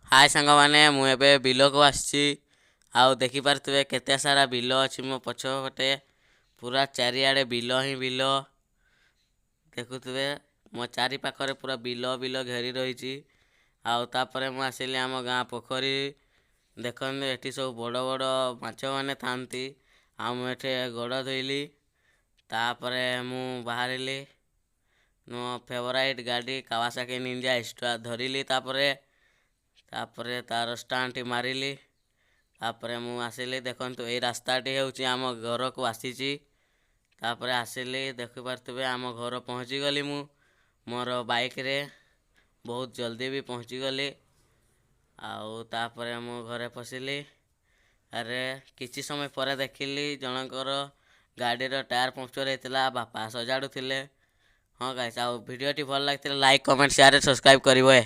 ହାଏ ସାଙ୍ଗମାନେ, ମୁଁ ଏବେ ବିଲକୁ ଆସିଛି। ଆଉ ଦେଖିପାରୁଥିବେ କେତେ ସାରା ବିଲ ଅଛି ମୋ ପଛପଟେ। ପୁରା ଚାରିଆଡ଼େ ବିଲ ହିଁ ବିଲ। ଦେଖୁଥିବେ, ମୋ ଚାରି ପାଖରେ ପୁରା ବିଲ ବିଲ ଘେରି ରହିଛି। ଆଉ ତାପରେ ମୁଁ ଆସିଲି ଆମ ଗାଁ ପୋଖରୀ। ଦେଖନ୍ତୁ, ଏଠି ସବୁ ବଡ଼ ବଡ଼ ମାଛମାନେ ଥାଆନ୍ତି। ଆଉ ମୁଁ ଏଠି ଗୋଡ଼ ଧୋଇଲି। ତାପରେ ମୁଁ ବାହାରିଲି, ମୋ ଫେଭରାଇଟ୍ ଗାଡ଼ି କାୱାସାକି ନିଞ୍ଜା ଏକ୍ସଟ୍ରା ଧରିଲି। ତାପରେ ତାର ଷ୍ଟାଣ୍ଡଟି ମାରିଲି। ତାପରେ ମୁଁ ଆସିଲି। ଦେଖନ୍ତୁ, ଏଇ ରାସ୍ତାଟି ହେଉଛି ଆମ ଘରକୁ ଆସିଛି। ତାପରେ ଆସିଲି, ଦେଖିପାରୁଥିବେ, ଆମ ଘର ପହଞ୍ଚିଗଲି ମୁଁ ମୋର ବାଇକ୍ରେ। ବହୁତ ଜଲ୍ଦି ବି ପହଞ୍ଚିଗଲି। ଆଉ ତାପରେ ମୁଁ ଘରେ ପଶିଲି। ଆରେ, କିଛି ସମୟ ପରେ ଦେଖିଲି ଜଣଙ୍କର ଗାଡ଼ିର ଟାୟାର ପଙ୍କଚର ହେଇଥିଲା, ବାପା ସଜାଡ଼ୁଥିଲେ। ହଁ ଗାଇସ୍, ଆଉ ଭିଡ଼ିଓଟି ଭଲ ଲାଗିଥିଲେ ଲାଇକ୍, କମେଣ୍ଟ, ସେୟାର, ସବସ୍କ୍ରାଇବ୍ କରିବେ।